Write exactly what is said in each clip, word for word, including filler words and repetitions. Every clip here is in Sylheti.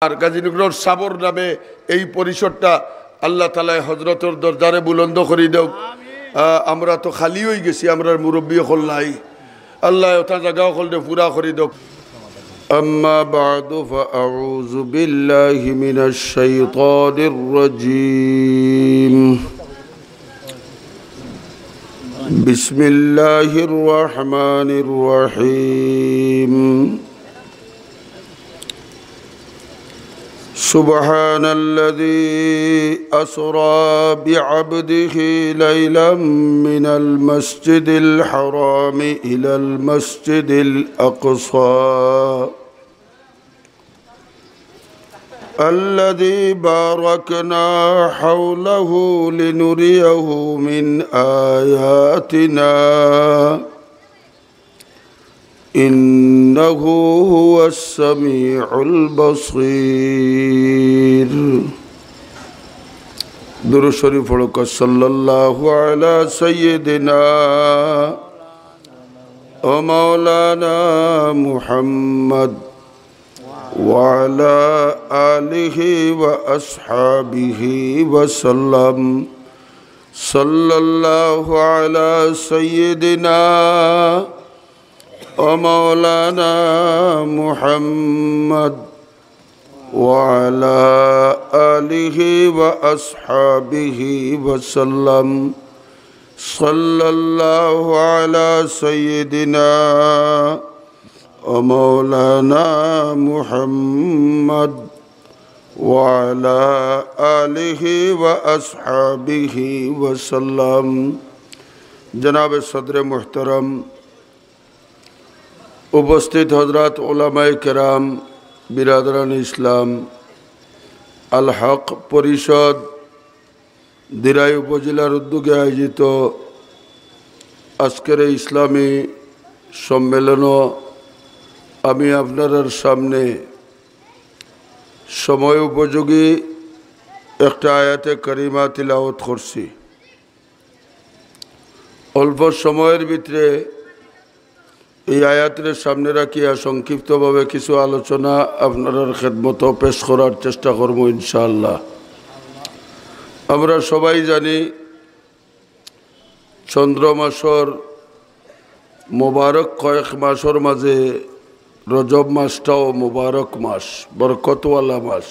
আর গাজীনগরর সাবর নামে এই পরিসরটা আল্লাহ তাআলায় হজরতর দরজারে বুলন্দ করি দেউক। আহ, আমরা তো খালি অই গেছি, আমরার মুরব্বি অকল নাই। আল্লায় অতা জাগা অকলরে পুরা করি দেউক। أما بعد، فأعوذ بالله من الشيطان الرجيم. بسم الله الرحمن الرحيم. سبحان الذي أسرى بعبده ليلا من المسجد الحرام إلى المسجد الأقصى الذي باركنا حوله لنريه من آياتنا إنه هو السميع البصير. দুরূদ শরীফ পড়ুক্কা। صلى الله على سيدنا ومولانا محمد وعلى آله وأصحابه وسلم. صلى الله على سيدنا ومولانا محمد وعلى آله وأصحابه وسلم. صلى الله على سيدنا ومولانا محمد وعلى آله وأصحابه وسلم. জনাবে সদরে মুহতারাম, উপস্থিত হযরত উলামায়ে কেরাম, বিরাদরান ইসলাম, আল হক পরিষদ দিরাই উপজেলার উদ্যোগে আয়োজিত আজকের এই ইসলামী সম্মেলনও আমি আপনারার সামনে সময় উপযোগী একটা আয়াতে কারিমা তিলাওয়াত করছি। অল্প সময়ের ভিতরে এই আয়াতরে সামনে রাখিয়া সংক্ষিপ্তভাবে কিছু আলোচনা আপনারার খেদমতো পেশ করার চেষ্টা করমু ইনশাআল্লাহ। আমরা সবাই জানি, চন্দ্র মাসর মোবারক কয়েক মাসর মাঝে রজব মাসটাও মোবারক মাস, বরকতওয়ালা মাস।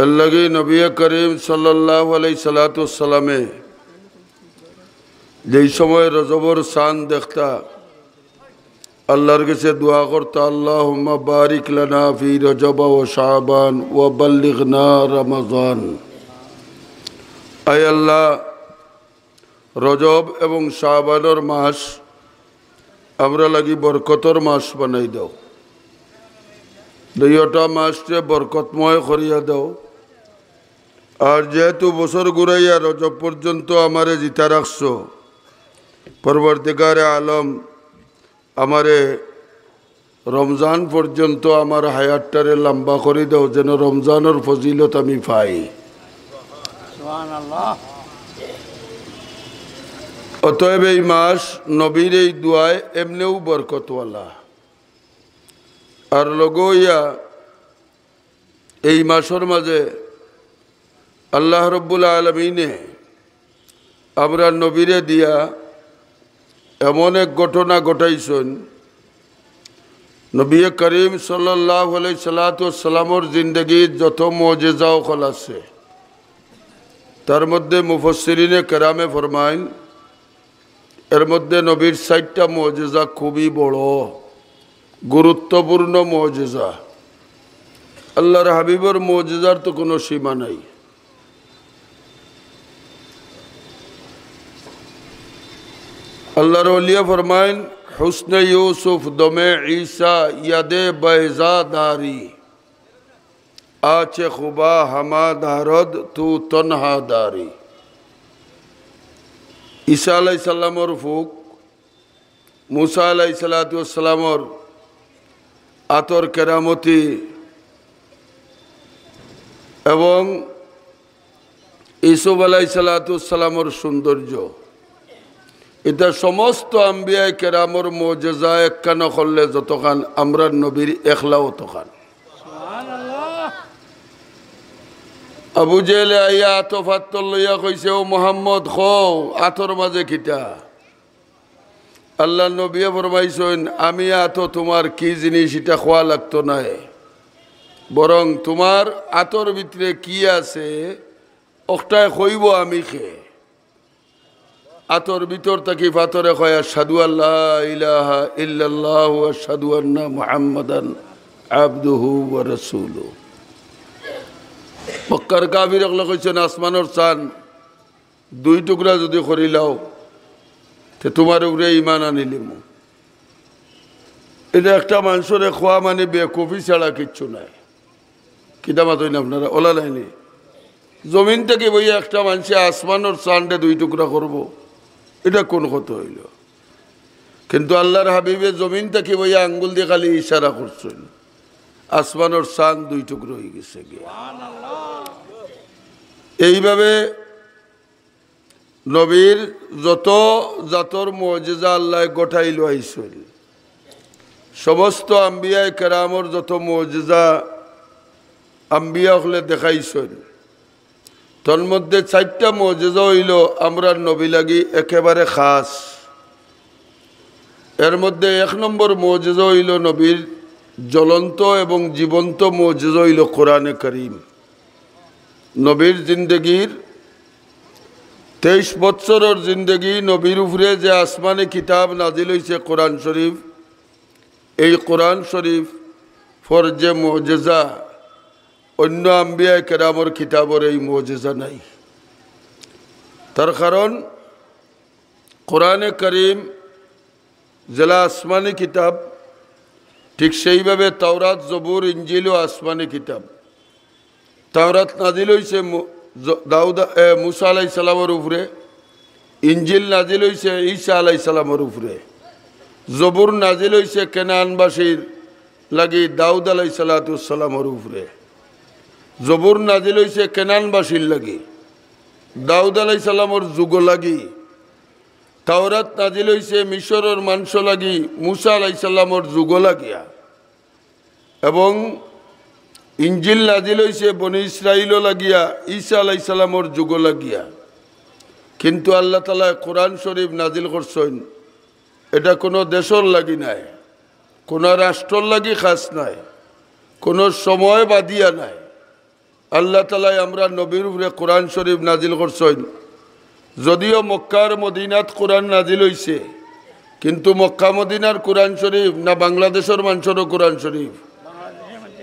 এর লাগি নবী করিম সাল্লাল্লাহু আলাইহি সালাতু ওয়াসসালামে যেই সময় রজবর চান দেখতা, আল্লাহর কাছে দোয়া করতা, اللهم بارك لنا في رجب وشعبان وبلغنا رمضان. আয় আল্লাহ, রজব এবং শাবানর মাস আমরা লাগি বরকতর মাস বানাই দাও, দুইটা মাসরে বরকতময় করিয়া দাও। আর যেহেতু বছর ঘুরাইয়া রজব পর্যন্ত আমারে জিতা রাখছো, পরওয়ারদিগারে আলম, আমারে রমজান পর্যন্ত আমার হায়াতটারে লম্বা করি দাও, যেন রমজানর ফজিলত আমি পাই। সুবহানাল্লাহ। অতএব এই মাস নবীর এই দোয়ায় এমনেও বরকতওয়ালা। আর লগইয়া এই মাসর মাঝে আল্লাহ রব্বুল আলামিনে আমরা নবীরে দিয়া এমন এক ঘটনা ঘটাইছইন, নবী করিম সাল্লাল্লাহু আলাইহি সালাতু ওয়াসসালামর জিন্দেগিত যত মুজিজা অকল আছে, তার মধ্যে মুফাসসিরিনে কেরামে ফরমাইন, এর মধ্যে নবীর চাইরটা মুজিজা খুবই বড়, গুরুত্বপূর্ণ মুজিজা। আল্লাহর হাবিবর মুজিজার তো কোনো সীমা নাই। আল্লাহর ওলিয়ে ফরমাইন, حسن یوسف دم عیسی ید بیضا داری، آنچه خوبا همه دارد تو تنها داری. ঈসা আলাইহিস সালামর ফুক, মুসা আলাইহিস সালাতু ওয়াস সালামর আতর কেরামতি এবং ইউসুফ আলাইহিস সালাতু ওয়াস সালামর সৌন্দর্য, ইতা সমস্ত আম্বিয়ায়ে কেরামর মুজিজা একখান করলে যতখান, আমরার নবীর একলা অতখান। আবু জেহেলে আইয়া আতো ফাত্তর লইয়া কইছে, "ও মোহাম্মদ, কও, আতর মাঝে কিতা?" আল্লাহর নবীয়ে ফরমাইছইন, "আমি আতো তুমার কি জিনিস, ইটা কওয়া লাগতো নায়, বরং তুমার আতর ভিতরে কি আছে, অকটায় কইবো আমি খে।" আতর ভিতর থাকি ফাত্তরে কয়, "আশহাদু আল্লা ইলাহা ইল্লাল্লাহু ওয়া আশহাদু আন্না মুহাম্মাদান আবদুহু ওয়া রাসূলুহু।" মক্কার কাফির অকলে কইছইন, "আসমানর চান দুই টুকরা যুদি করিলাও, তে তুমার উপরে ঈমান আনিলিমু।" ইটা একটা মানষরে কওয়া মানে বেকুফি ছাড়া কিচ্ছু নায়। কিতা মাতইন আপনারা? অলা নায়নি? জমিন থাকি বইয়া একটা মানষে আসমানর চানরে দুই টুকরা করবো, ইটা কুন কথা অইলো? কিন্তু আল্লাহর হাবিবে জমিন থাকি বইয়া আঙ্গুল দি খালি ইশারা করছইন, আসমানর চান দুই টুকরা অইগেছে গিয়া। এইভাবে নবীর যত জাতর মুজিজা আল্লায় ঘটাইল আইছইন, সমস্ত আম্বিয়ায়ে কেরামর যত মুজিজা আম্বিয়া অকলে দেখাইছইন, তন্মধ্যে চাইরটা মুজিজা অইলো আমরার নবী লাগি একেবারে খাস। এর মধ্যে এক নম্বর মুজিজা অইলো নবীর জ্বলন্ত এবং জীবন্ত মুজিজা অইলো কোরআনে করিম। নবীর জিন্দেগির তেইশ বৎসরর জিন্দেগি, নবীর উপরে যে আসমানি কিতাব নাজিল অইছে কোরআন শরিফ, এই কোরআন শরিফর যে মুজিজা, অইন্য আম্বিয়ায়ে কেরামর কিতাবর এই মুজিজা নাই। তার কারণ কোরআনে করিম যেলা আসমানি কিতাব, ঠিক সেইভাবে তাওরাত, জবুর, ইঞ্জিলও আসমানি কিতাব। তাওরাত নাজিল অইছে মু-, জ-, দাউদ, এ, মুসা আলাইহিস সালামর উপরে, ইঞ্জিল নাজিল অইছে ঈসা আলাইহিস সালামর উপরে, জবুর নাজিল অইছে কেনানবাসীর লাগি দাউদ আলাইহিস সালাতু ওয়াস সালামর উপরে, জবুর নাজিল অইছে কেনানবাসীর লাগি, দাউদ আলাইহিস সালামর যুগ লাগি, তাওরাত নাজিল অইছে মিশরর মানষর লাগি মুসা আলাইহিস সালামর যুগ লাগিয়া, এবং ইঞ্জিল নাজিল অইছে বনি ইসরাইলও লাগিয়া, ঈসা আলাইহিস সালামর যুগ লাগিয়া। কিন্তু আল্লাহ তাআলায় কোরআন শরিফ নাজিল করছইন, ইটা কুনু দেশর লাগি নায়, কুনু রাষ্ট্রর লাগি খাস নায়, কুনু সময় বাদিয়া নায়। আল্লাহ তাআলায় আমরার নবীর উপরে কোরআন শরিফ নাজিল করছইন। যদিও মক্কার মদিনাত কোরআন নাজিল অইছে, কিন্তু মক্কা মদিনার কোরআন শরিফ না বাংলাদেশর মানষরও কোরআন শরিফ?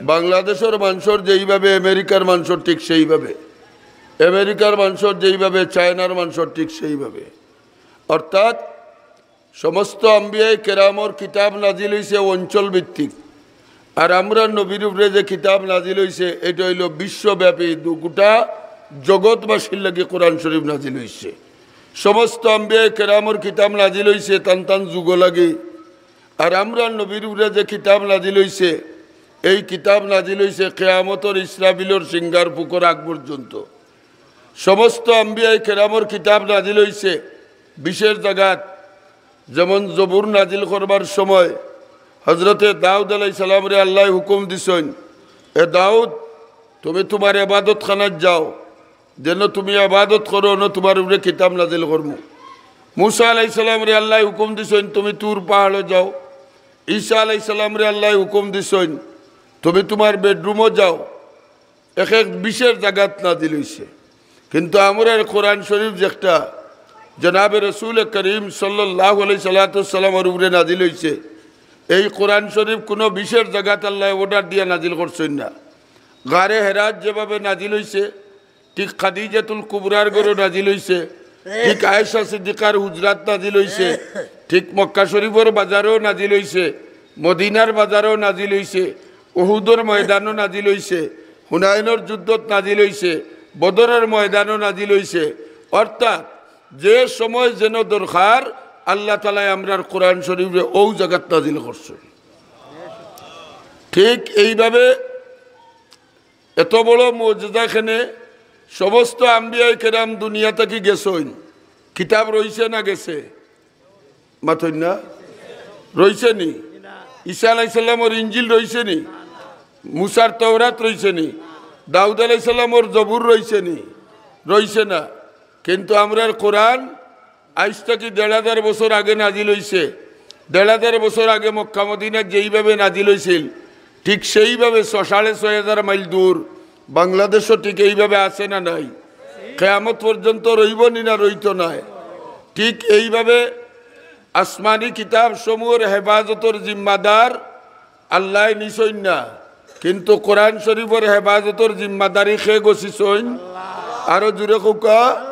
বাংলাদেশর মানষর যেইভাবে আমেরিকার মানষর ঠিক সেইভাবে, আমেরিকার মানষর যেইভাবে চায়নার মানষর ঠিক সেইভাবে। অর্থাৎ সমস্ত আম্বিয়ায়ে কেরামর কিতাব নাজিল অইছে অঞ্চল ভিত্তিক, আর আমরার নবীর উপরে যে কিতাব নাজিল অইছে, ইটা অইলো বিশ্বব্যাপী, দু-, গোটা জগৎবাসীর লাগি কোরআন শরিফ নাজিল অইছে। সমস্ত আম্বিয়ায়ে কেরামর কিতাব নাজিল অইছে তান তান যুগ লাগি, আর আমরার নবীর উপরে যে কিতাব নাজিল অইছে, এই কিতাব নাজিল অইছে কিয়ামতর ইসরাফিলর শিঙ্গার ফুকর আগ পর্যন্ত। সমস্ত আম্বিয়ায়ে কেরামর কিতাব নাজিল অইছে বিশেষ জাগাত, যেমন জবুর নাজিল করবার সময় হজরতে দাউদ আলাইহিস সালামরে আল্লায় হুকুম দিছইন, "এ দাউদ, তুমি তুমার ইবাদতখানাত যাও, যেন তুমি ইবাদত করো, অনো তুমার উপরে কিতাব নাজিল করমু।" মুসা আলাইহিস সালামরে আল্লায় হুকুম দিছইন, "তুমি তুর পাহাড়ো যাও।" ঈসা আলাইহিস সালামরে আল্লায় হুকুম দিছইন, "তুমি তুমার বেডরুমো যাও।" এক এক বিশেষ জাগাত নাজিল অইছে। কিন্তু আমরার কোরআন শরিফ যেটা জনাবে রসুল করিম সাল্লাল্লাহু আলাইহি সাল্লাতু ওয়াসসালামর উপরে নাজিল অইছে, এই কোরআন শরিফ কুনু বিশেষ জাগাত আল্লায় order দিয়া নাজিল করছইন না। গারে হেরাত যেভাবে নাজিল অইছে, ঠিক খাদিজাতুল কুবরার ঘরো নাজিল অইছে, ঠিক আয়েশা সিদ্দিকার হুজরাত নাজিল অইছে, ঠিক মক্কা শরিফর বাজারো নাজিল অইছে, মদিনার বাজারো নাজিল অইছে, উহুদর ময়দানো নাজিল অইছে, হুনাইনর যুদ্ধত নাজিল অইছে, বদরর ময়দানো নাজিল অইছে। অর্থাৎ যে সময় যেন দরকার, আল্লাহ তাআলায় আমরার কোরআন শরিফরে অউ জাগাত নাজিল করছইন। ঠিক এইভাবে এত বড় মুজিজা কেনে, সমস্ত আম্বিয়ায়ে কেরাম দুনিয়া থাকি গেছইন, কিতাব রইছে না গেছে? মাতইন না? রইছে নি? ঈসা আলাইহিস সালামর ইঞ্জিল রইছে নি? মুসার তওরাত রইছে নি? দাউদ আলাইহিস সালামর জবুর রইছে নি? রইছে না। কিন্তু আমরার কোরআন আইজ থাকি দেড় হাজার বছর আগে নাজিল অইছে। দেড় হাজার বছর আগে মক্কা মদিনাত যেইভাবে নাজিল অইছিল, ঠিক সেইভাবে ছ-, সাড়ে ছয় হাজার মাইল দূর বাংলাদেশও ঠিক এইভাবে আছে না নাই? কিয়ামত পর্যন্ত রইবো নি না রইতো নায়? ঠিক এইভাবে আসমানি কিতাব সমূহর হেফাজতর জিম্মাদার আল্লায় নিছইন না, কিন্তু কোরআন শরীফর হেফাজতর জিম্মাদারি কে গছিছইন? আরো জোরে কউক্কা,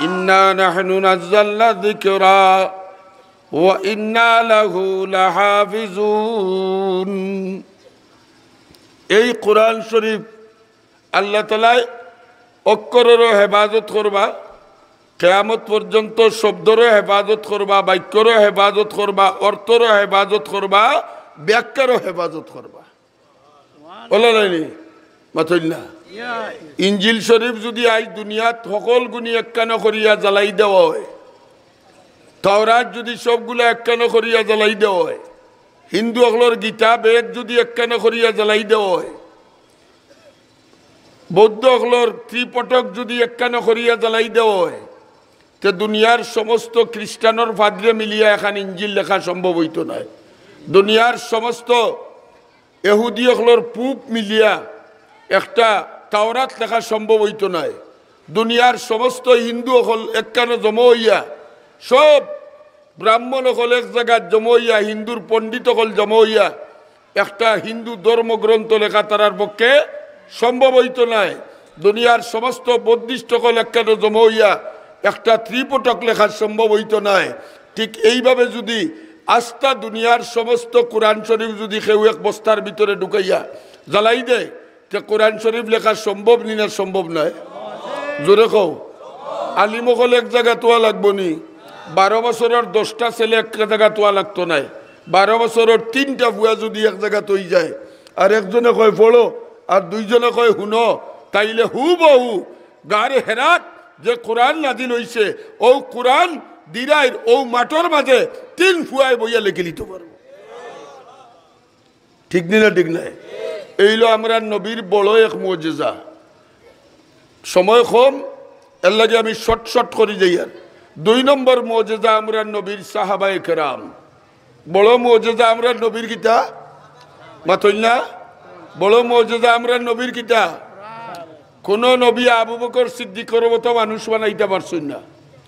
"ইন্না নাহনু নাজ্জালনা যিকরা ওয়া ইন্না লাহু লাহাফিজুন।" এই কোরআন শরীফ আল্লাহ তাআলায় অক্ষররও হেফাজত করবা, কিয়ামত পর্যন্ত শব্দরও হেফাজত করবা, বাক্যরও হেফাজত করবা, অর্থরও হেফাজত করবা, ব্যাখ্যারও হেফাজত করবা। অলা নায়নি? মাতইন না। ইঞ্জিল শরীফ যুদি আইজ দুনিয়াত হকল গুনি একখানো করিয়া জ্বালাই দেওয়া অয়, তাওরাত যুদি সবগুলা একখানো করিয়া জ্বালাই দেওয়া অয়, হিন্দু অকলর গীতা বেদ যুদি একখানো করিয়া জ্বালাই দেওয়া অয়, বৌদ্ধ অকলর ত্রিপিটক যুদি একখানো করিয়া জ্বালাই দেওয়া অয়, তে দুনিয়ার সমস্ত খ্রিস্টানর ফাদরে মিলিয়া এখান ইঞ্জিল লেখা সম্ভব অইতো নায়। দুনিয়ার সমস্ত এহুদি অকলর পুপ মিলিয়া একটা তাওরাত লেখা সম্ভব অইতো নায়। দুনিয়ার সমস্ত হিন্দু অকল একখানো জমা অইয়া, সব ব্রাহ্মণ অকল এক জাগাত জমা অইয়া, হিন্দুর পণ্ডিত অকল জমা অইয়া একটা হিন্দু ধর্মগ্রন্থ লেখা তারার পক্ষে সম্ভব অইতো নায়। দুনিয়ার সমস্ত বুদ্ধিস্ট অকল একখানো জমা অইয়া একটা ত্রিপিটক লেখা সম্ভব অইতো নায়। ঠিক এইভাবে যুদি আস্তা দুনিয়ার সমস্ত কোরআন শরীফ যুদি কেউ এক বস্তার ভিতরে ঢুকাইয়া জ্বালাই দেয়, তে কোরআন শরীফ লেখা সম্ভব নি না সম্ভব নায়? জোরে কও। আলিম অকল এক জাগাত অওয়া লাগবো নি? বারো বছরর দশটা ছেলে এক জাগাত অওয়া লাগতো নায়। বারো বছরর তিনটা ফুয়া যুদি এক জাগাত অইযায়, আর একজনে কয় পড়ো, আর দুইজনে কয় হুনো, তাইলে হুবহু গারে হেরাত যে কোরআন নাজিল অইছে, অউ কোরআন দিরাইর অউ মাঠর মাঝে তিন ফুয়ায় বইয়া লেখিলিতো পারবো। ঠিক নি না? ঠিক নায়? এইলো আমরার নবীর বড় এক মুজিজা। সময় কম, এরলাগি আমি শর্ট শর্ট করি যাইয়ার। দুই নম্বর মুজিজা আমরার নবীর সাহাবায়ে কেরাম। বড় মুজিজা আমরার নবীর কিতা? মাতইন না? বড় মুজিজা আমরার নবীর কিতা? কুনু নবীয়ে আবু বকর সিদ্দিকর মতো মানুষ বানাইতা পারছইন না।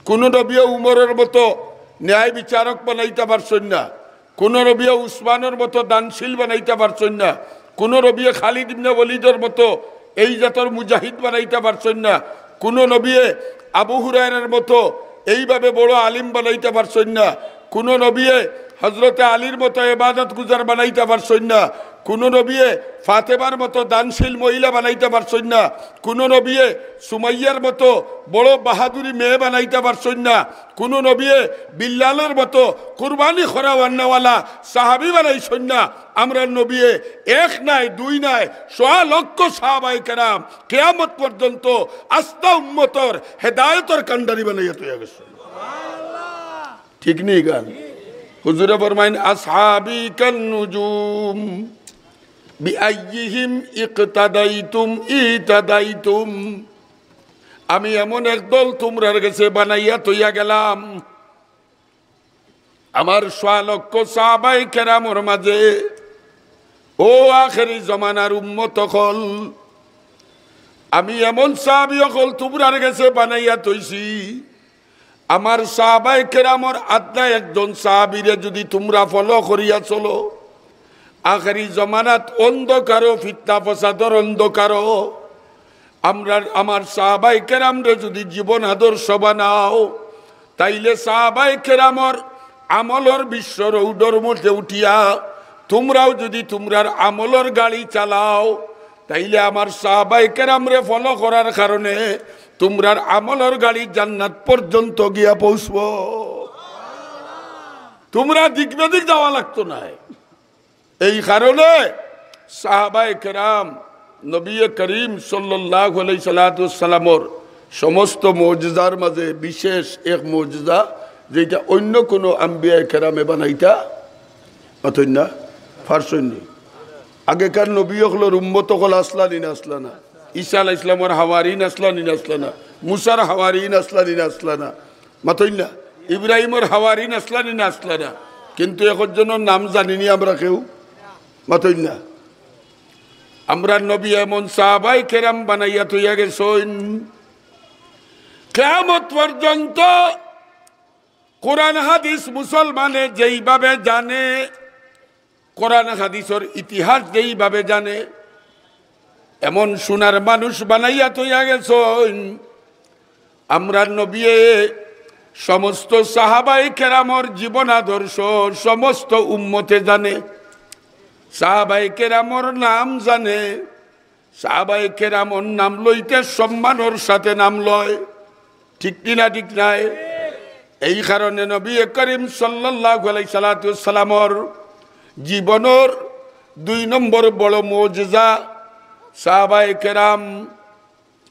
কুনু নবীয়ে উমরর মতো ন্যায় বিচারক বানাইতা পারছইন না। কুনু নবীয়ে উসমানর মতো দানশীল বানাইতা পারছইন না। কুনু নবীয়ে খালিদ ইবনে ওলিদর মতো এই জাতর মুজাহিদ বানাইতা পারছইন না। কুনু নবীয়ে আবু হুরায়রার মতো এইভাবে বড় আলিম বানাইতা পারছইন না। কুনু নবীয়ে হজরতে আলীর মতো ইবাদত গুজার বানাইতা পারছইন না। কুনু নবীয়ে ফাতেমার মতো দানশীল মহিলা বানাইতা পারছইন না। কুনু নবীয়ে সুমাইয়ার মতো বড় বাহাদুরি মেয়ে বানাইতা পারছইন না। কুনু নবীয়ে বিল্লালর মতো কুরবানি করাওয়ান্নাওয়ালা সাহাবি বানাইছইন না। আমরার নবীয়ে এক নায়, দুই নায়, সোয়া লক্ষ সাহাবায়ে কেরাম কিয়ামত পর্যন্ত আস্তা উম্মতর হেদায়েতর কান্ডারি বানাইয়া থইয়া গেছইন। ঠিক নি গান? হুজুরে ফরমাইন, "আসহাবি কান নুজুম, বিআইয়িহিম ইকতাদাইতুম ইহতাদাইতুম।" আমি এমন এক দল তুমরার গেছে বানাইয়া থইয়া গেলাম। আমার সোয়া লক্ষ সাহাবায়ে কেরামর মাঝে, ও আখেরি জমানার উম্মত অকল, আমি এমন সাহাবি অকল তুমরার গেছে বানাইয়া থইছি, আমার সাহাবায়ে কেরামর আদনা একজন সাহাবিরে যুদি তুমরা ফলো করিয়া চলো, আখেরি জমানাত অন্ধকারো, ফিতনা ফসাদর অন্ধকারো, আমরার, আমার সাহাবায়ে কেরামরে যুদি জীবন আদর্শ বানাও, তাইলে সাহাবায়ে কেরামর আমলর বিশ্ব রৌডর মধ্যে উঠিয়া তুমরাও যুদি তুমরার আমলর গাড়ি চালাও, তাইলে আমার সাহাবায়ে কেরামরে ফলো করার কারণে তুমরার আমলর গাড়ি জান্নাত পর্যন্ত গিয়া পৌঁছবো। তুমরা দিক বেদিক যাওয়া লাগতো নায়। এই কারণে সাহাবায়ে কেরাম নবী করিম সাল্লাল্লাহু আলাইহি সাল্লাতু ওয়াসসালামর সমস্ত মুজিজার মাঝে বিশেষ এক মুজিজা, যেটা অন্য কোনো আম্বিয়ায়ে কেরামে বানাইতা পারছইন না, পারছইন নি। আগেকার নবী অকলর উম্মত অকল আছলা নি না আছলা না? ঈসা আলাইহিস সালামর হাওয়ারিন আছলা নি না আছলা না? মুসার হাওয়ারিন আছলা নি না আছলা না? মাতইন না। ইব্রাহিমর হাওয়ারিন আছলা নি না আছলা না? কিন্তু একজনর নাম জানি নি আমরা কেউ, মাতইন না। আমরার নবী এমন সাহাবায়ে কেরাম বানাইয়া থইয়া গেছইন, কিয়ামত পর্যন্ত কোরআন হাদিস মুসলমানে যেইভাবে জানে, কোরআন হাদিসর ইতিহাস যেইভাবে জানে, এমন সোনার মানুষ বানাইয়া থইয়া গেছইন। আমরার নবীয়ে সমস্ত সাহাবায়ে কেরামর জীবন আদর্শ সমস্ত উম্মতে জানে, সাহাবায়ে কেরামর নাম জানে। সাহাবায়ে কেরামর নাম লইতে সম্মানর সাথে নাম লয়, ঠিক কি না? ঠিক নায়? এই কারণে নবী করিম সাল্লাল্লাহু আলাইহি সালাতু সালামর জীবনর দুই নম্বর বড় মুজিজা সাহাবায়ে কেরাম।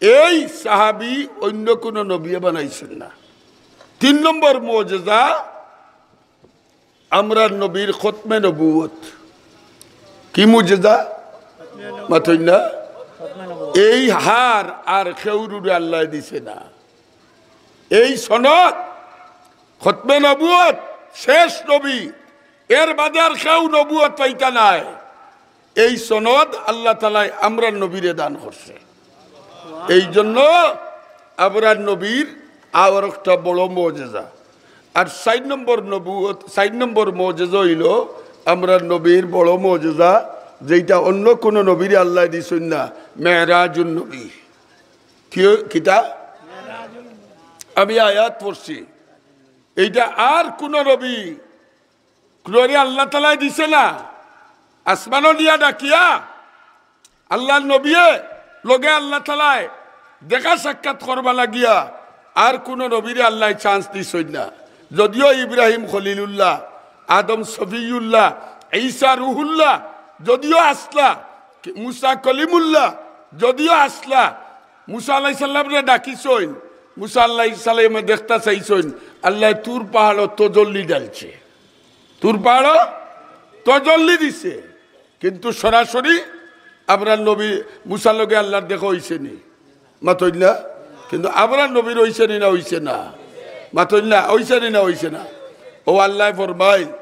এই সাহাবী অন্য কোনো নবীয়ে বানাইছইন না। তিন নম্বর মুজিজা আমরার নবীর খতমে নবুয়ত। কি মুজিজা? মাতইন না। এই হার আর কেউরুরে আল্লায় দিছে না। এই সনদ, খতমে নবুয়ত, শেষ নবী, এর বাদে আর কেউ নবুয়ত পাইতা নায়। এই সনদ আল্লাহ তাআলায় আমরার নবীরে দান করছে। এই জন্য আমরার নবীর আর একটা বড় মুজিজা। আর চাইর নম্বর নবুয়ত, চাইর নম্বর মুজিজা অইলো আমরার নবীর বড় মুজিজা, যেইটা অন্য কোনো নবীরে আল্লায় দিছইন না, মেরাজুন নবী। কি, কিতা? আমি আয়াত পড়ছি, এইটা আর কোনো নবী, কুনরে আল্লাহ তাআলায় দিছে না। আসমানো নিয়া ডাকিয়া আল্লাহর নবীয়ে লগে আল্লাহ তাআলায় দেখা সাক্ষাৎ করবা লাগিয়া আর কোনো নবীরে আল্লায় chance দিছইন না। যদিও ইব্রাহিম খলিলুল্লাহ, আদম সফিউল্লাহ, ঈসা রুহুল্লাহ যদিও আছলা, মুসা কলিমুল্লাহ যদিও আছলা, মুসা আলাইহিস সালামরে ডাকিছইন, মুসা আলাইহিস সালামে দেখতা চাইছইন, আল্লায় তুর পাহাড়ো তজল্লি ডালছে, তুর পাহাড়ো তজল্লি দিছে, কিন্তু সরাসরি আমরার নবী মুসার লগে আল্লাহর দেখা অইছে নি? মাতইন না। কিন্তু আমরার নবীর অইছে নি না অইছে না? মাতইন না, অইছে নি না অইছে না? ও আল্লায় ফরমাইন,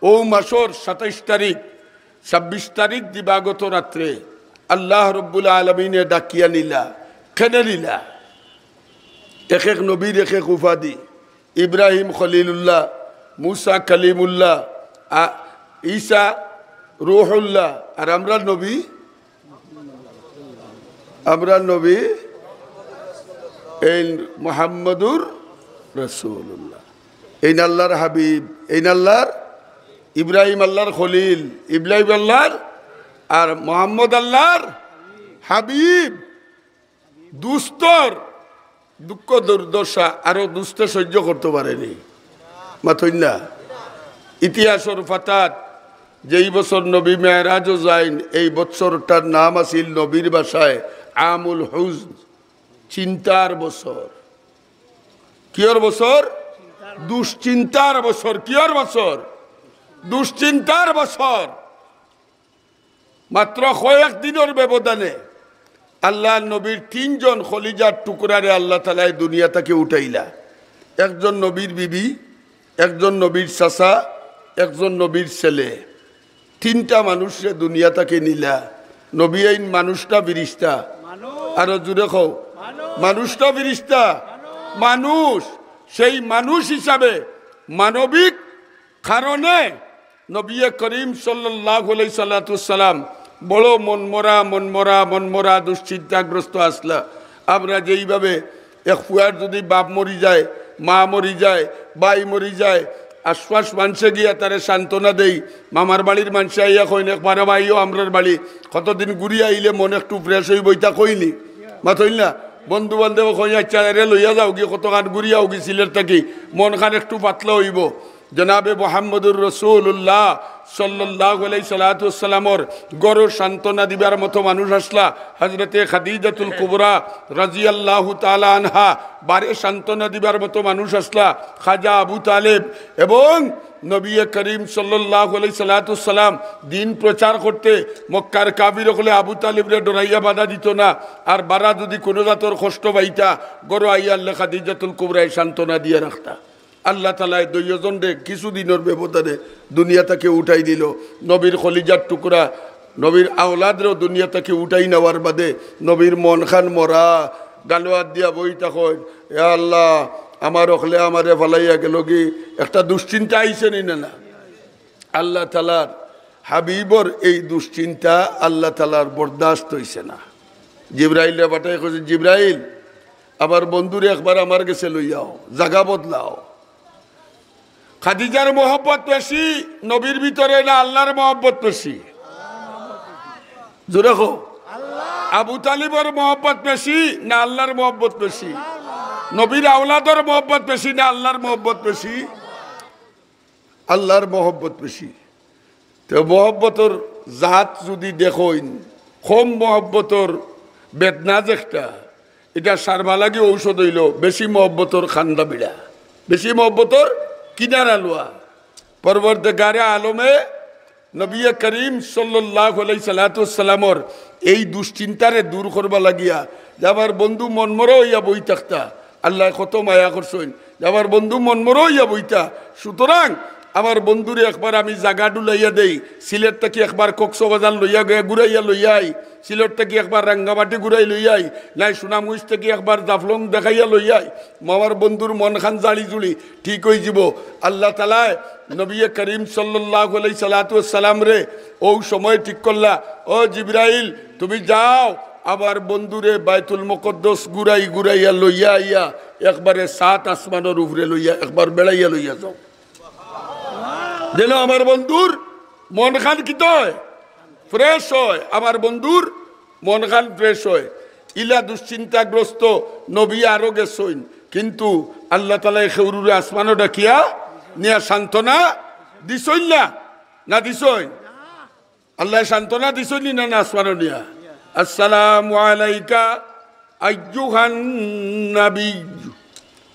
ও মাসর সাতাইশ তারিখ, ছাব্বিশ তারিখ দিবাগত রাত্রে আল্লাহ রব্বুল আলামিনে ডাকিয়া নিলা। কেনে নিলা? এক এক নবীর এক এক উপাধি। ইব্রাহিম খলিলুল্লাহ, মুসা কালিমুল্লাহ, আ-, ঈসা রুহুল্লাহ, আর আমরার নবী, আমরার নবী এইন মুহাম্মদুর রাসূলুল্লাহ। এইন আল্লাহর হাবিব, এইন আল্লাহর, ইব্রাহিম আল্লাহর খলিল, ইব্রাহিম আল্লাহর, আর মুহাম্মদ আল্লাহর হাবিব। দুস্তর দুঃখ দুর্দশা আরো দুস্তে সহ্য করতো পারে নি। মাতইন না। ইতিহাসর পাতাত যেই বছর নবী মেরাজো যাইন, এই বছরটার নাম আছিল নবীর ভাষায় আমুল হুজন, চিন্তার বছর। কিয়র বছর? দুশ্চিন্তার বছর। কিয়র বছর? দুশ্চিন্তার বছর। মাত্র কয়েক দিনর ব্যবধানে আল্লাহর নবীর তিনজন খলিজার টুকরারে আল্লাহ তাআলায় দুনিয়া থাকি উঠাইলা। একজন নবীর বিবি, একজন নবীর চাচা, একজন নবীর ছেলে। তিনটা মানুষরে দুনিয়া থাকি নিলা। নবী এইন মানুষ না ফিরিস্তা? আরো জোরে কও। মানুষ না ফিরিস্তা? মানুষ। সেই মানুষ হিসাবে মানবিক কারণে নবী করিম সাল্লাল্লাহু আলাইহি সাল্লাতু সালাম বড় মনমরা, মনমরা, মনমরা, দুশ্চিন্তাগ্রস্ত আছলা। আমরা যেইভাবে এক ফুয়ার যদি বাপ মরি যায়, মা মরি যায়, ভাই মরি যায়, আশপাশ মানষে গিয়া তারে সান্ত্বনা দেই, মামার বাড়ির মানষে আইয়া কইন, "একবার ভাইও আমরার বাড়ি, কতদিন ঘুরি আইলে মন একটু fresh অইবো", ইতা কইন নি? মাতইন না। বন্ধু বান্ধব কইন, "আচ্ছা, এরে লইয়া যাওগি, কতখান ঘুরি আওগি সিলেট থাকি, মনখান একটু পাতলা অইবো।" জনাবে মুহাম্মদুর রাসূলুল্লাহ সাল্লাল্লাহু আলাইহি সাল্লাতু ওয়াসসালামর ঘরো সান্ত্বনা দিবার মতো মানুষ আছলা। হযরতে খাদিজাতুল কুবরা রাদিয়াল্লাহু তাআলা আনহা বারে সান্ত্বনা দিবার মতো মানুষ আছলা। খাজা আবু তালেব এবং নবী করিম সাল্লাল্লাহু আলাইহি সালাতু সালাম দিন প্রচার করতে মক্কার কাফির অকলে আবু তালিবরে ডরাইয়া বাধা দিত না। আর বারা যুদি কুনু জাতর কষ্ট পাইতা, ঘরো আইয়া আল্লাহ খাদিজাতুল কুবরায় সান্ত্বনা দিয়া রাখতা। আল্লাহ তাআলায় দুইওজনরে কিছু দিনর ব্যবধানে দুনিয়া থাকি উঠাই দিল। নবীর কলিজার টুকরা, নবীর আওলাদরেও দুনিয়া থাকি উঠাই নেওয়ার বাদে নবীর মন খান মরা, গালো আত দিয়া বই থাকইন, "ইয়া আল্লাহ, আমার অকলে আমারে ফালাইয়া গেলগি।" একটা দুশ্চিন্তা আইছে নি না? না। আল্লাহ তাআলার হাবিবর এই দুশ্চিন্তা আল্লাহ তাআলার বরদাস্ত অইছে না। জিব্রাইলরে পাঠাই কইছে, "জিব্রাইল, আমার বন্ধুরে একবার আমার গেছে লইয়াও, জাগা বদলাও।" খাদিজার মহব্বত বেশি নবীর ভিতরে না আল্লাহর মহব্বত বেশি? জোরে কও। আবু তালিবর মহব্বত বেশি না আল্লাহর মহব্বত বেশি? নবীর আওলাদর মহব্বত বেশি না আল্লাহর মহব্বত বেশি? আল্লাহর মহব্বত বেশি। তে মহব্বতর জাত যুদি দেখইন, কম মহব্বতর বেদনা যেটা, ইটা সারবা লাগি ঔষধ অইলো বেশি মহব্বতর কান্দা বিড়া, বেশি মহব্বতর কিনারা লওয়া। পরওয়ারদিগারে আলমে নবী করিম সাল্লাল্লাহু আলাইহি সালাতু ওয়াসসালামর এই দুশ্চিন্তারে দূর করবা লাগিয়া যে আমার বন্ধু মনমরা অইয়া বই থাকতা, আল্লায় কত মায়া করছইন যে আমার বন্ধু মনমরা অইয়া বইতা। সুতরাং আমার বন্ধুরে একবার আমি জাগা ডুলাইয়া দেই, সিলেট থাকি একবার কক্সবাজার লইয়া গিয়া ঘুরাইয়া লইয়া আই, সিলেট থাকি একবার রাঙ্গামাটি ঘুরাই লইয়া আই, নাই সুনামগঞ্জ থাকি একবার জাফলং দেখাইয়া লইয়া আই, আমার বন্ধুর মন খান জাড়ি জুড়ি ঠিক অই যিবো। আল্লাহ তাআলায় নবী করিম সাল্লাল্লাহু আলাইহি সালাতু ওয়াসসালামরে ও সময় ঠিক করলা, "ও জিব্রাইল, তুমি যাও, আমার বন্ধুরে বায়তুল মুকাদ্দাস ঘুরাই ঘুরাইয়া লইয়া আইয়া একবারে সাত আসমানর উপরে লইয়া একবার বেড়াইয়া লইয়া যাও।" যেন আমার বন্ধুর মন খান কিতা অয়? ফ্রেশ অয়। আমার বন্ধুর মন খান ফ্রেশ অয়। ইলা দুশ্চিন্তাগ্রস্ত নবী আরো গেছইন, কিন্তু আল্লাহ তাআলায় কেউরুরে আসমানো ডাকিয়া নিয়া সান্ত্বনা দিছইন না, না দিছইন? আল্লায় সান্ত্বনা দিছইন নি না, না আসমানো নিয়া? "আসসালামু আলাইকা আইয়ুহান নাবিয়্যু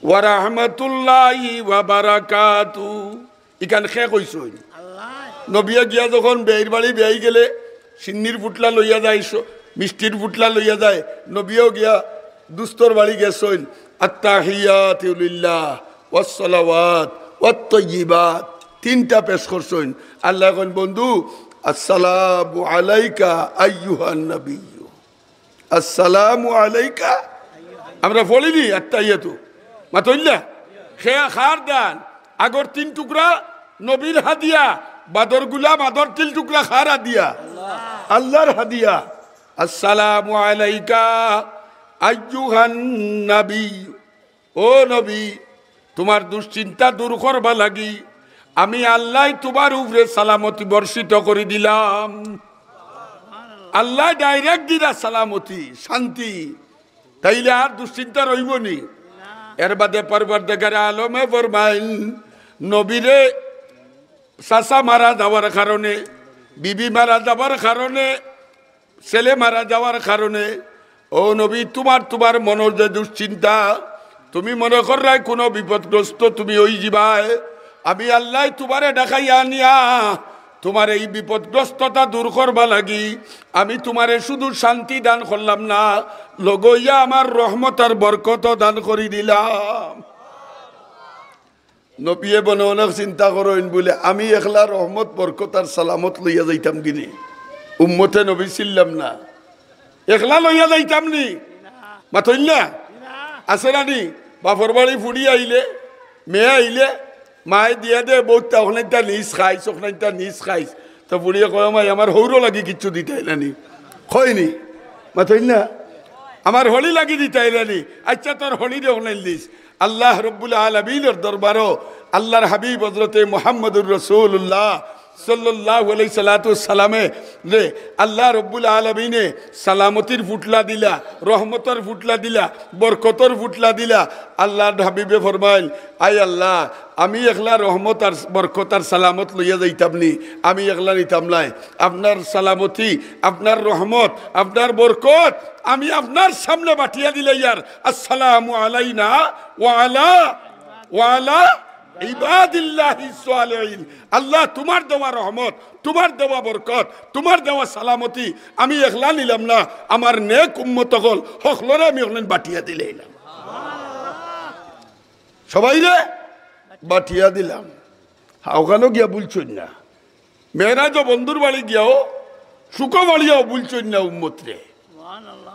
ওয়া রাহমাতুল্লাহি ওয়া বারাকাতু।" ইখান কে কইছইন? নবিয়ে গিয়া যখন বেয়াইর বাড়ি বেয়াই গেলে সিন্নির ফুটলা লইয়া যায়, স-, মিষ্টির ফুটলা লইয়া যায়, নবিয়েও গিয়া দুস্তর বাড়ি গেছইন। "আত্তাহিয়াতু লিল্লাহ ওয়াস সালাওয়াত ওয়াত তাইয়্যিবাত", তিনটা পেশ করছইন। আল্লায় কইন, "বন্ধু, আসসালামু আলাইকা আইয়ুহান নাবিয়্যু।" আসসালামু আলাইকা। আমরা পড়িনি আত্তাহিয়াতু? মাতইল্লা? খে-, খার দান। আগর তিন টুকরা নবীর হাদিয়া, বাদর গুলাম আদর তিন টুকরা খার হাদিয়া? আল্লাহর হাদিয়া। আসসালামু আলাইকা আইয়ুহান নবী। ও নবী, তুমার দুশ্চিন্তা দূর করবা লাগি আমি আল্লায় তুমার উপরে সালামতি বর্ষিত করি দিলাম। আল্লায় direct দিরা সালামতি, শান্তি। তাইলে আর দুশ্চিন্তা রইবো নি? এর বাদে পরওয়ারদিগারে আলমে ফরমাইন, নবীরে চাচা মারা যাওয়ার কারণে, বিবি মারা যাওয়ার কারণে, ছেলে মারা যাওয়ার কারণে, ও নবী, তুমার, তুমার মনর যে দুশ্চিন্তা, তুমি মনে কররায় কুনু বিপদগ্রস্ত তুমি অই যিবায়, আমি আল্লায় তুমারে ডাকাইয়া আনিয়া তুমার এই বিপদগ্রস্ততা দূর করবা লাগি আমি তুমারে শুধু শান্তি দান করলাম না, লগইয়া আমার রহমত আর বরকতও দান করি দিলাম। নবিয়ে মনে অনেক চিন্তা করইন বুলে, "আমি একলা রহমত, বরকত আর সালামত লইয়া যাইতাম গিনি? উম্মতে নবী ছিলাম না, একলা লইয়া যাইতাম নি?" মাতইন না? আছে না নি? বাপর বাড়ি ফুড়ি আইলে, মেয়ে আইলে, মায়ে দিয়া দে বউততা, "অখনাইনতা নিজ খাইছ, অখনাইনতা নিজ খাইছ।" তো ফুড়িয়ে কয়, "মাই, আমার হউরর লাগি কিচ্ছু দিতায় না নি?" কয় নি? মাতইন না? "আমার হলি লাগি দিতায় না নি?" আচ্ছা, তোর হলিরে অখনাইন দিস। আল্লাহ রব্বুল আলামিনর দরবারো আল্লাহর হাবিব হযরতে মুহাম্মদুর রাসূলুল্লাহ সাল্লাল্লাহু আলাইহি সালাতু সালামে রে আল্লাহ রব্বুল আলামিনে সালামতির ফুটলা দিলা, রহমতর ফুটলা দিলা, বরকতর ফুটলা দিলা। আল্লাহর হাবিবে ফরমাইল, "আয় আল্লাহ, আমি একলা রহমত আর বরকত আর সালামত লইয়া যাইতাম নি, আমি একলা নিতাম নায়। আপনার সালামতি, আপনার রহমত, আপনার বরকত আমি আপনার সামনে বাটিয়া দিলাইয়ার। আসসালামু আলাইনা ওয়া আলা, ওয়া আলা।" ইবাদিল্লাহিস সালিহিন। আল্লাহ, তুমার দেওয়া রহমত, তুমার দেওয়া বরকত, তুমার দেওয়া সালামতি আমি একলা নিলাম না, আমার নেক উম্মত অকল হকলরে আমি অকলাইন বাটিয়া দিলাইলাম। সবাইরে বাটিয়া দিলাম। হা, অখানো গিয়া ভুলছইন না। মেরাজো বন্ধুর বাড়ি গিয়াও, শুকো বাড়িয়াও ভুলছইন না উম্মতরে।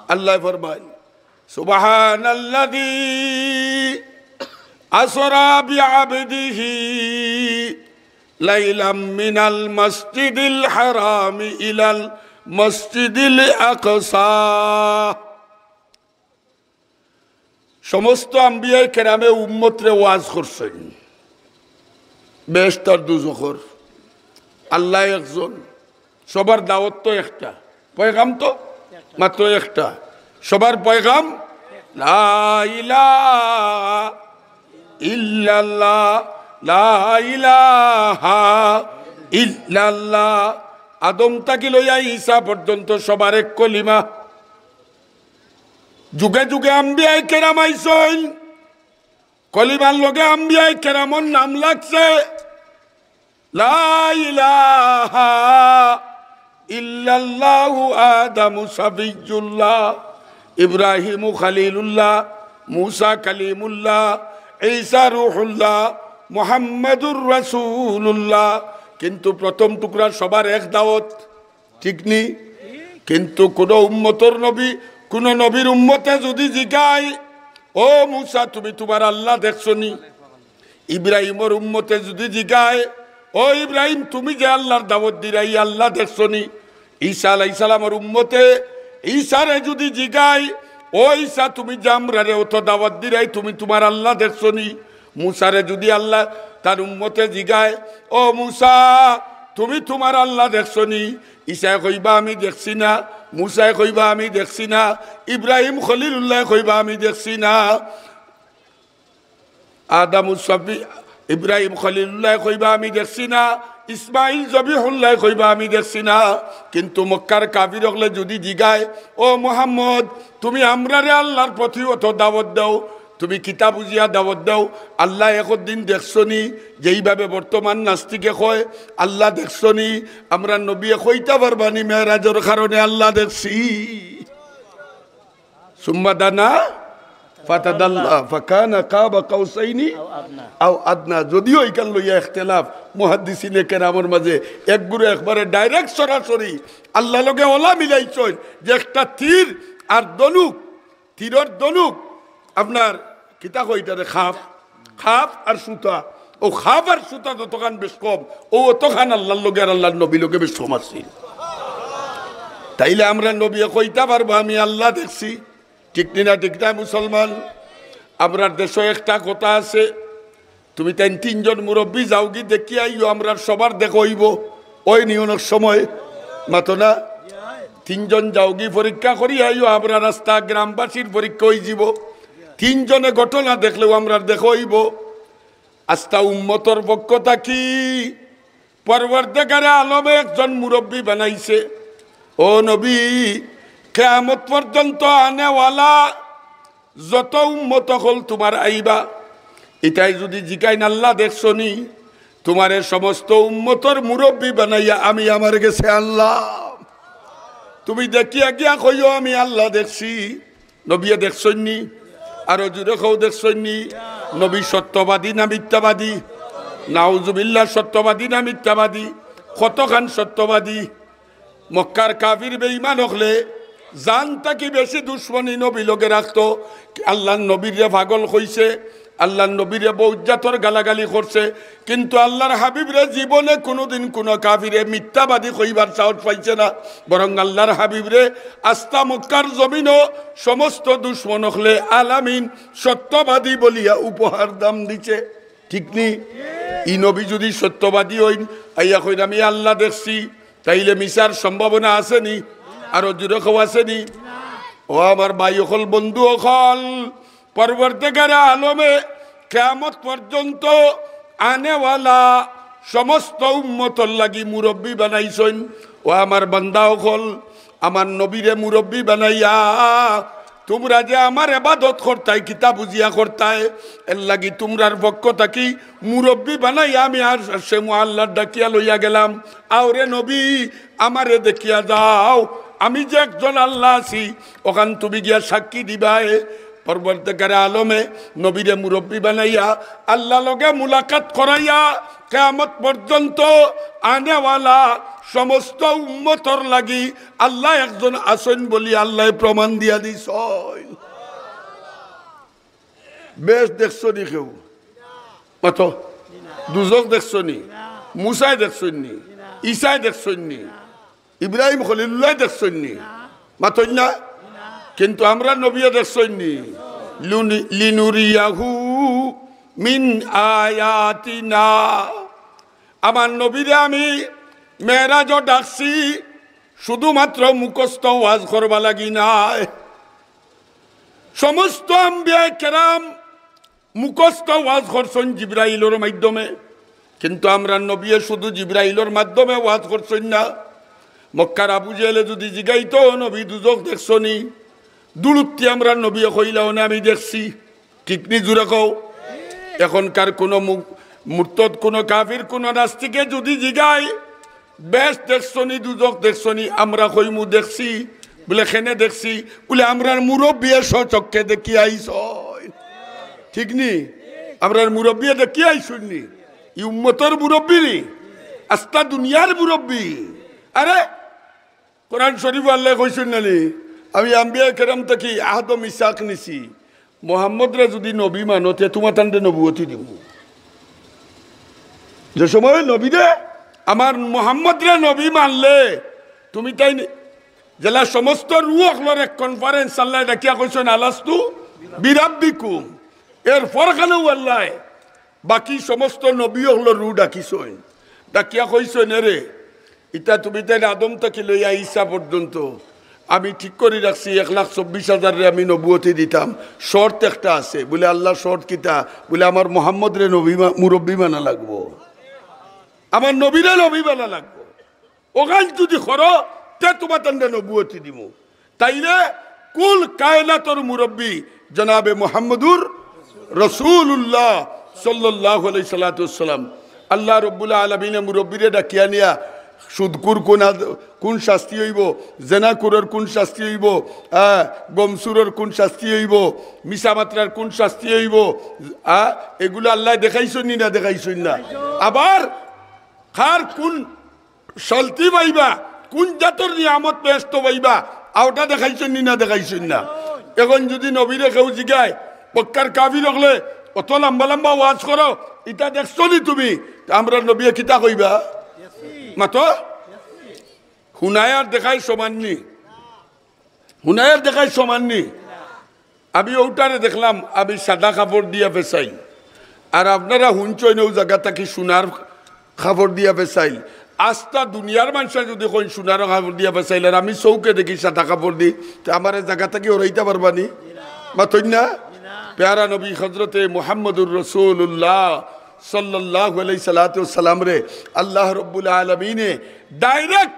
আল্লায় ফরমাইন, সুবহানাল্লাযী আসরা বিআবদিহি লাইলাম মিনাল মসজিদিল হারামি ইলাল মসজিদিল আকসা। সমস্ত আম্বিয়ায়ে কেরামে উম্মতরে ওয়াজ করছইন, বেহেশত আর দুজখর। আল্লাহ একজন, সবার দাওয়াত তো একটা, পয়গাম তো মাত্র একটা, সবার পয়গাম লা ইলাহা ইল্লাল্লাহ, লা ইলাহা ইল্লাল্লাহ। আদম থাকি লইয়া ঈসা পর্যন্ত সবার এক কলিমা। যুগে যুগে আম্বিয়ায়ে কেরাম আইছইন, কলিমার লগে আম্বিয়ায়ে কেরামর নাম লাগছে। লা ইলাহা ইল্লাল্লাহু আদামু সাফিয়্যুল্লাহ, ইব্রাহিমু খলিলুল্লাহ, মুসা কালিমুল্লাহ, ঈসা রুহুল্লাহ, মুহাম্মাদুর রাসূলুল্লাহ। কিন্তু প্রথম টুকরা সবার এক দাওয়াত, ঠিক নি? কিন্তু কোন উম্মতর নবী, কোন নবীর উম্মতে যদি জিগায়, "ও মুসা, তুমি তুমার আল্লাহ দেখছো নি?" ইব্রাহিমর উম্মতে যদি জিগায়, "ও ইব্রাহিম, তুমি যে আল্লাহর দাওয়াত দিরায়, ই আল্লাহ দেখছো নি?" ঈসা আলাইহিস সালামর উম্মতে ঈসারে যদি জিগায়, "ও ঈসা, তুমি যে আমরারে অত দাওয়াত দিরায়, তুমি তুমার আল্লাহ দেখছো নি?" মুসারে যদি আল্লাহ তার উম্মতে জিগায়, "ও মুসা, তুমি তুমার আল্লাহ দেখছো নি?" ঈসায় কইবা, "আমি দেখছি না।" মুসায় কইবা, "আমি দেখছি না।" ইব্রাহিম খলিলুল্লায় কইবা, "আমি দেখছি না।" আদামু সাফি, ইব্রাহিম খলিলুল্লায় কইবা, "আমি দেখছি না।" ইসমাইল জবিহুল্লায় কইবা, "আমি দেখছি না।" কিন্তু মক্কার কাফির অকলে যদি জিগায়, "ও মুহাম্মদ, তুমি আমরারে আল্লাহর প্রতি অত দাওয়াত দেও, তুমি কিতা বুঝিয়া দাওয়াত দেও? আল্লাহ একদিন দেখছো নি?" যেইভাবে বর্তমান নাস্তিকে কয়, "আল্লাহ দেখছো নি?" আমরার নবীয়ে কইতা পারবা নি মেরাজর কারণে আল্লাহ দেখছি? সুম্মা দানা ফাতাদাল্লা ফাকানা কাবা কাউসাইনি আও আদনা। যদিও ইখান লইয়া ইখতিলাফ মুহাদ্দিসিনে কেরামর মাঝে, এক গুরু একবারে direct সরাসরি আল্লাহ লগে অলা মিলাইছইন যে একটা তীর আর ধনুক, তীরর ধনুক, আপনার কিতা কয় ইটারে, খাপ, খাপ আর সুতা। অউ খাপ আর সুতা যতখান বেশ কম, অউ অতখান আল্লাহর লগে আর আল্লাহর নবীর লগে বেশ কম আছিল। তাইলে আমরার নবীয়ে কইতা পারবা, "আমি আল্লাহ দেখছি"? ঠিক নি না? ঠিক না মুসলমান? আমরার দেশো একটা কথা আছে, "তুমি তাইন তিনজন মুরব্বি যাওগি দেখিয়া আইও, আমরার সবার দেখা অইবো।" অয় নি অনেক সময়? মাতো না? "তিনজন যাওগি পরীক্ষা করিয়া আইও, আমরার আস্তা গ্রামবাসীর পরীক্ষা অইযিবো।" তিনজনে ঘটনা দেখলেও আমরার দেখা অইবো। আস্তা উম্মতর পক্ষ থাকি পরওয়ারদেগারে আলমে একজন মুরব্বি বানাইছে। ও নবী, কিয়ামত পর্যন্ত আনেওয়ালা যত উম্মত অকল তুমার আইবা, ইতায় যুদি জিগাইন, "আল্লাহ দেখছো নি?" তুমারে সমস্ত উম্মতর মুরব্বি বানাইয়া আমি আমার গেছে আনলাম। তুমি দেখিয়া গিয়া কইও, "আমি আল্লাহ দেখছি।" নবীয়ে দেখছইন নি? আরো জুরে কও, দেখছইন নি? নবী সত্যবাদী না মিথ্যাবাদী? নাউজুবিল্লাহ, সত্যবাদী না মিথ্যাবাদী? কতখান সত্যবাদী? মক্কার কাফির বেঈমান অকলে জান থাকি বেশি দুশমনি নবী লগে রাখতো। আল্লাহর নবীরে পাগল কইছে, আল্লাহর নবীরে বউত জাতর গালাগালি করছে, কিন্তু আল্লাহর হাবিবরে জীবনে কুনুদিন কুনু কাফিরে মিথ্যাবাদী কইবার সাহস পাইছে না। বরং আল্লাহর হাবিবরে আস্তা মক্কার জমিনো সমস্ত দুশমন অকলে আলামিন সত্যবাদী বলিয়া উপহার দাম দিছে। ঠিক নি? ই নবী যুদি সত্যবাদী অইন, আইয়া কইন, "আমি আল্লাহ দেখছি", তাইলে মিছার সম্ভাবনা আছে নি? আরো জুরে কও, আছে নি? ও আমার ভাই অকল, বন্ধু অকল, পরওয়ারদেগারে আলমে কিয়ামত পর্যন্ত আনেওয়ালা সমস্ত উম্মতর লাগি মুরব্বি বানাইছইন। ও আমার বান্দা অকল, আমার নবীরে মুরব্বি বানাইয়া তুমরা যে আমার এবাদত করতায়, কিতা বুঝিয়া করতায়, এর লাগি তুমরার পক্ষ থাকি মুরব্বি বানাইয়া আমি আরশে মুআল্লাত ডাকিয়া লইয়া গেলাম। আওরে নবী, আমারে দেখিয়া যাও, আমি যে একজন আল্লাহ আছি, অখান তুমি গিয়া সাক্ষী দিবায়। পরবর্তীকালে আলমে নবীরে মুরব্বি বানাইয়া আল্লাহ লগে মুলাকাত করাইয়া কিয়ামত পর্যন্ত আনেওয়ালা সমস্ত উম্মতর লাগি আল্লাহ একজন আছইন বলি আল্লাহ প্রমাণ দিয়া দিছইন। বেহেশত দেখছো নি কেউ? মাতো। দুজখ দেখছো নি? মুসায় দেখছইন নি? ইসায় দেখছইন নি? ইব্রাহিম খলিলুল্লায় দেখছইন নি? মাতইন না? কিন্তু আমরার নবীয়ে দেখছইন নি? লুনি-, লিনুরিয়াহু মিন আয়াতিনা। আমার নবীরে আমি মেরাজও ডাকছি, শুধুমাত্র মুখস্থ ওয়াজ করবার লাগি নায়। সমস্ত আম্বিয়ায়ে কেরাম মুখস্থ ওয়াজ করছইন জিব্রাইলর মাধ্যমে, কিন্তু আমরার নবীয়ে শুধু জিব্রাইলর মাধ্যমে ওয়াজ করছইন না। মক্কার আবু জেহেলে যুদি জিগাইতো, "নবী, দুজখ দেখছো নি?" দুরুত্তি আমরার নবীয়ে কইলা, "অনে আমি দেখছি।" ঠিক নি? জুরে কও। এখনকার কোনো মু-, মুরতদ, কোনো কাফির, কোনো নাস্তিকে যুদি জিগায়, "বেহেশত দেখছো নি, দুজখ দেখছো নি?" আমরা কইমু, "দেখছি।" বুলে, "কেনে দেখছি?" বুলে, "আমরার মুরব্বিয়ে স্বচক্ষে দেখিয়া আইছইন।" ঠিক নি? আমরার মুরব্বিয়ে দেখিয়া আইছইন নি? ই উম্মতর মুরব্বি নি? আস্তা দুনিয়ার মুরব্বি। আরে, কোরআন শরীফো আল্লায় কইছইন না নি, "আমি আম্বিয়ায়ে কেরাম থাকি আহদ মিসাক নিছি, মোহাম্মদরে যুদি নবী মানো, তে তুমাতানরে নবুয়তি দিমু।" যে সময় নবীরে, আমার মোহাম্মদরে নবী মানলে, তুমি তাইন, যেলা সমস্ত রু অকলর এক conference আল্লায় ডাকিয়া কইছইন, "আলাস্তু বিরাব্বিকুম।" এর পরখানেও আল্লায় বাকি সমস্ত নবী অকলর রু ডাকিছইন, ডাকিয়া কইছইন, "এরে, ইতা তুমি তাইন আদম থাকি লইয়া ঈসা পর্যন্ত আমি ঠিক করি রাখছি, এক লাখ চব্বিশ হাজাররে আমি নবুয়তি দিতাম। শর্ত একটা আছে।" বুলে, "আল্লাহ, শর্ত কিতা?" বুলে, "আমার মোহাম্মদরে নবী মা-, মুরব্বি মানা লাগবো, আমার নবীরে নবী মানা লাগবো। অখান যুদি করো, তে তুমাতানরে নবুয়তি দিমু।" তাইলে কুল কায়নাতর মুরব্বি জনাবে মুহাম্মদুর রাসূলুল্লাহ সাল্লাল্লাহু আলাইহি সাল্লাতু ওয়াসসালাম। আল্লাহ রব্বুল আলামিনে মুরব্বিরে ডাকিয়া নিয়া সুদকুর কোন আদ-, কোন শাস্তি অইবো, জেনাকুরর কোন শাস্তি অইবো, আ, গমসুরর কোন শাস্তি অইবো, মিছা মাতরার কোন শাস্তি অইবো, আ, এগুলা আল্লায় দেখাইছইন নি না দেখাইছইন না? আবার কার কোন শান্তি পাইবা, কোন জাতর নিয়ামত বেহেস্তো পাইবা, অউটা দেখাইছইন নি না দেখাইছইন না? এখন যুদি নবীরে কেউ জিগায়, মক্কার কাফির অকলে, "অত লাম্বা লাম্বা ওয়াজ করো, ইতা দেখছো নি তুমি?" তে আমরার নবীয়ে কিতা কইবা? মাতো, হুনায় আর দেখায় সমান নি। হুনায় আর দেখায় সমান নি। আমি অউটারে দেখলাম, আমি সাদা কাপড় দিয়া পেছাইল, আর আপনারা হুনছইন অউ জাগা থাকি সোনার কাপড় দিয়া পেছাইল। আস্তা দুনিয়ার মানষে যুদি কইন সোনার কাপড় দিয়া পেছাইল, আর আমি চউখে দেখি সাদা কাপড় দি, তে আমারে জাগা থাকি হরাইতা পারবা নি? মাতইন না? পেয়ারা নবী হযরতে মুহাম্মদুর রাসূলুল্লাহ সাল্লাল্লাহু আলাইহি সাল্লাতু ওয়াসসালামরে আল্লাহ রব্বুল আলামিনে direct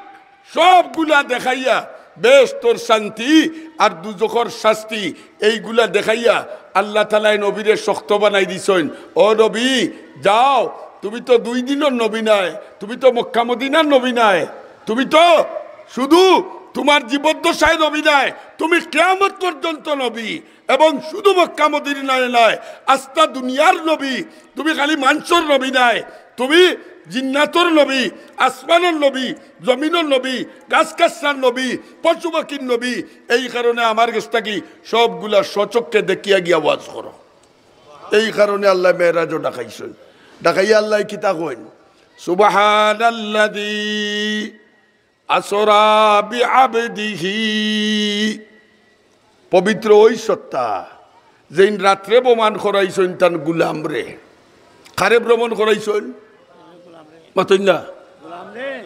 সবগুলা দেখাইয়া, বেহেস্তর শান্তি আর দুজখর শাস্তি, এইগুলা দেখাইয়া আল্লাহ তাআলায় নবীরে শক্ত বানাই দিছইন। "ও নবী, যাও, তুমি তো দুই দিনর নবী নায়, তুমি তো মক্কা মদিনার নবী নায়, তুমি তো শুধু তুমার জীবদ্দশায় নবী নায়, তুমি কিয়ামত পর্যন্ত নবী।" এবং শুধু মক্কা মদিনার নায়, আস্তা দুনিয়ার নবী। তুমি খালি মানষর নবী নায়, তুমি জিন্নাতর নবী, আসমানর নবী, জমিনর নবী, গাছ-গাছরার নবী, পশু-পাখির নবী। এই কারণে আমার গেছ থাকি সবগুলা স্বচক্ষে দেখিয়া গিয়া ওয়াজ করো। এই কারণে আল্লায় মেরাজও ডাকাইছইন। ডাকাইয়া আল্লায় কিতা কইন? সুবহানাল্লাযী আসরা বিআবদিহি। পবিত্র ওই সত্তা, যেইন রাত্রে ভ্রমণ করাইছইন তান গুলামরে। কারে ভ্রমণ করাইছইন? মাতইন না?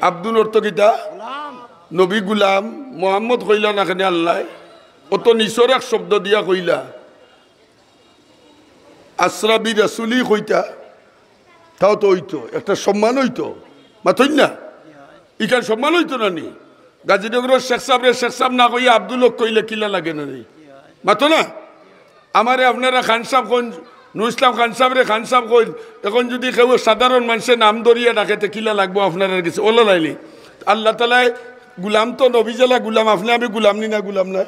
আব্দুল অর্থ কিতা? নবী গুলাম। মোহাম্মদ কইলা না কেনে আল্লায়? অত নিচর এক শব্দ দিয়া কইলা। আসরা বি রাসূলি কইতা, তাও তো অইতো, একটা সম্মান অইতো। মাতইন না? ইখান সম্মান অইতো না নি? গাজীনগরর শেখ সাবরে শেখ সাব না কইয়া আব্দুল হক কইলে কিলা লাগে না নি? মাতো না? আমারে আপনারা খান সাব কইন, নুর ইসলাম খান সাবরে খান সাব কইন। এখন যুদি কেউ সাধারণ মানষে নাম ধরিয়া ডাকে, তে কিলা লাগবো আপনারার গেছে? ওলা লাইলি। আল্লাহ তাআলায় গুলাম তো নবী যেলা গুলাম, আপনে আমি গুলাম নি না গুলাম নায়?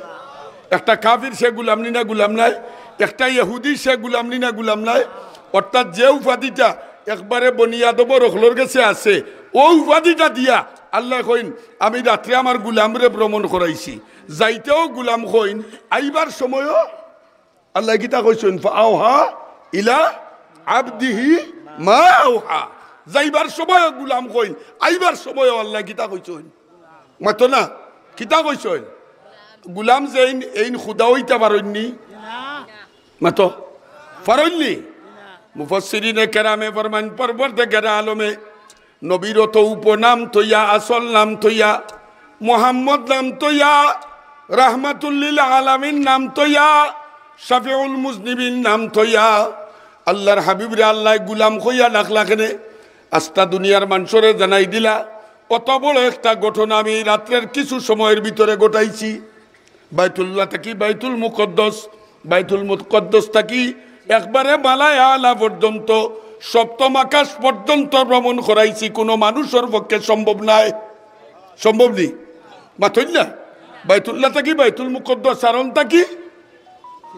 একটা কাফির সে গুলাম নি না গুলাম নায়? একটা ইহুদি সে গুলাম নি না গুলাম নায়? অর্থাৎ যে উপাধিটা একবারে বনি আদমর অকলর গেছে আছে, অউ উপাধিটা দিয়া আল্লায় কইন, "আমি রাত্রে আমার গুলামরে ভ্রমণ করাইছি।" যাইতেও গুলাম কইন, আইবার সময়ও আল্লায় কিতা কইছইন? "ফাআওহা ইলা আবদিহি মা আওহা।" যাইবার সময়ও গুলাম কইন, আইবার সময়ও আল্লায় কিতা কইছইন? মাতো না, কিতা কইছইন? গুলাম যেইন, এইন খুদা অইতা পারইন নি? মাতো, পারইন নি? মুফাসসিরিনে কেরামে ফরমাইন, পরওয়ারদিগারে আলমে নবীর অত উপনাম থইয়া, আসল নাম থইয়া, মুহাম্মদ নাম থইয়া, রাহমাতুল লিল আলামিন নাম থইয়া, শাফিউল মুজনিবিন নাম থইয়া, আল্লাহর হাবিবরে আল্লায় গুলাম কইয়া ডাকলা কেনে? আস্তা দুনিয়ার মানষরে জানাই দিলা, অত বড় একটা ঘটনা আমি রাত্রের কিছু সময়র ভিতরে ঘটাইছি। বাইতুল্লাহ থাকি বাইতুল মুকদ্দস, বাইতুল মুকদ্দস থাকি একবারে মালায়ে আলা পর্যন্ত, সপ্তম আকাশ পর্যন্ত ভ্রমণ করাইছি, কুনু মানুষর পক্ষে সম্ভব নায়। সম্ভব নি? মাতইন না? বাইতুল্লাহ থাকি বাইতুল মুকদ্দস, আর অন থাকি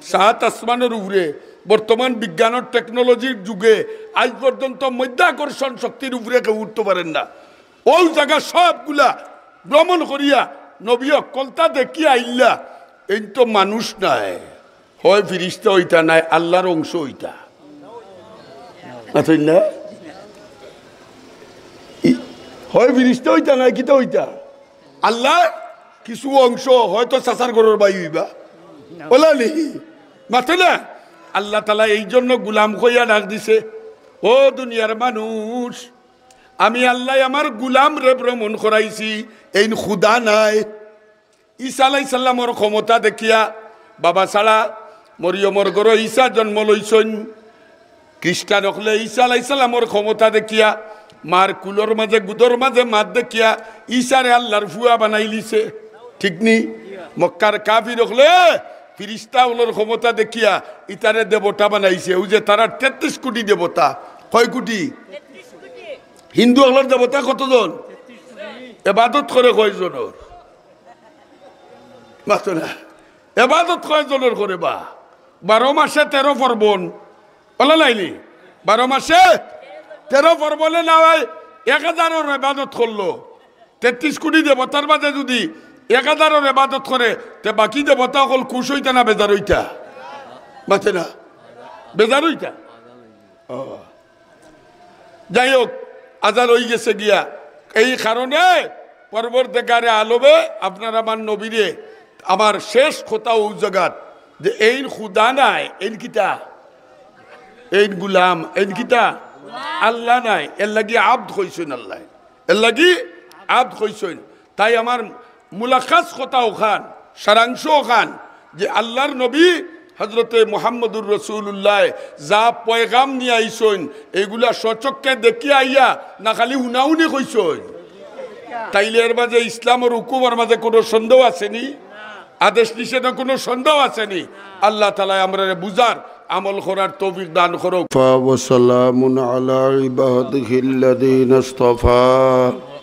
সাত আসমানর উপরে। বর্তমান বিজ্ঞানর টেকনোলজির যুগে আইজ পর্যন্ত মধ্যাকর্ষণ শক্তির উপরে কেউ উঠতো পারের না। অউ জাগা সবগুলা ভ্রমণ করিয়া নবী অকলতা দেখিয়া আইলা। এইন তো মানুষ নায়, হয় ফিরিস্তা অইতা, নায় আল্লাহর অংশ অইতা। মাতইন না? ই-, হয় ফিরিস্তা অইতা, নায় কিতা অইতা? আল্লাহর কিছু অংশ, হয়তো চাচার ঘরর ভাই অইবা। ওলা নি? মাতো না? আল্লাহ তাআলায় এই জন্য গুলাম কইয়া ডাক দিছে, "ও দুনিয়ার মানুষ, আমি আল্লায় আমার গুলামরে ভ্রমণ করাইছি, এইন খুদা নায়।" ঈসা আলাইহিস সালামর ক্ষমতা দেখিয়া, বাবা ছাড়া মরিয়মর ঘরো ঈসা জন্ম লইছইন। খ্রিস্টান অকলে ঈসা আলাইহিস সালামর ক্ষমতা দেখিয়া, মার কুলর মাঝে, গুদর মাঝে মাত দেখিয়া, ঈসারে আল্লাহর ফুয়া বানাইলিছে। ঠিক নি? মক্কার কাফির অকলে ফিরিস্তা অকলর ক্ষমতা দেখিয়া ইতারে দেবতা বানাইছে। অউ যে তারার তেত্রিশ কোটি দেবতা। কয় কোটি? হিন্দু অকলর দেবতা কতজন? এবাদত করে কয়জনর? মাতো না। এবাদত কয়জনর করে বা? বারো মাসে তেরো পার্বণ। ওলা লাইলি? বারো মাসে তেরো পার্বণে না হয় এক হাজারর এবাদত করলো। তেত্রিশ কোটি দেবতার মাঝে যুদি এক হাজারর এবাদত করে, তে বাকি দেবতা অকল খুশ অইতা না বেজার অইতা? মাতো না? বেজার অইতা? ও। যাই হোক, আজান অইগেছে গিয়া। এই কারণে পরওয়ারদিগারে আলমে আপনার আমার নবীরে, আমার শেষ কথা অউ জাগাত যে এইন খুদা নায়, এইন কিতা? এইন গুলাম, এইন কিতা? আল্লাহ নায়, এরলাগি আব্দ কইছইন আল্লায়। এরলাগি আব্দ কইছইন। তাই আমার মুলাখাস কথা অখান, সারাংশ অখান, যে আল্লাহর নবী হযরতে মুহাম্মদুর রাসূলুল্লাহ যা পয়গাম নিয়া আইছইন, এইগুলা স্বচক্ষে দেখিয়া আইয়া না খালি হুনাহুনি কইছইন? তাইলে এর মাঝে ইসলামর হুকুমর মাঝে কুনু সন্দেহ আছে নি? আদেশ নিষেধর কুনু সন্দেহ আছে নি? আল্লাহ তাআলায় আমরারে বুঝার, আমল করার তৌফিক দান করউক। وسلام على عباده الذين اصطفى.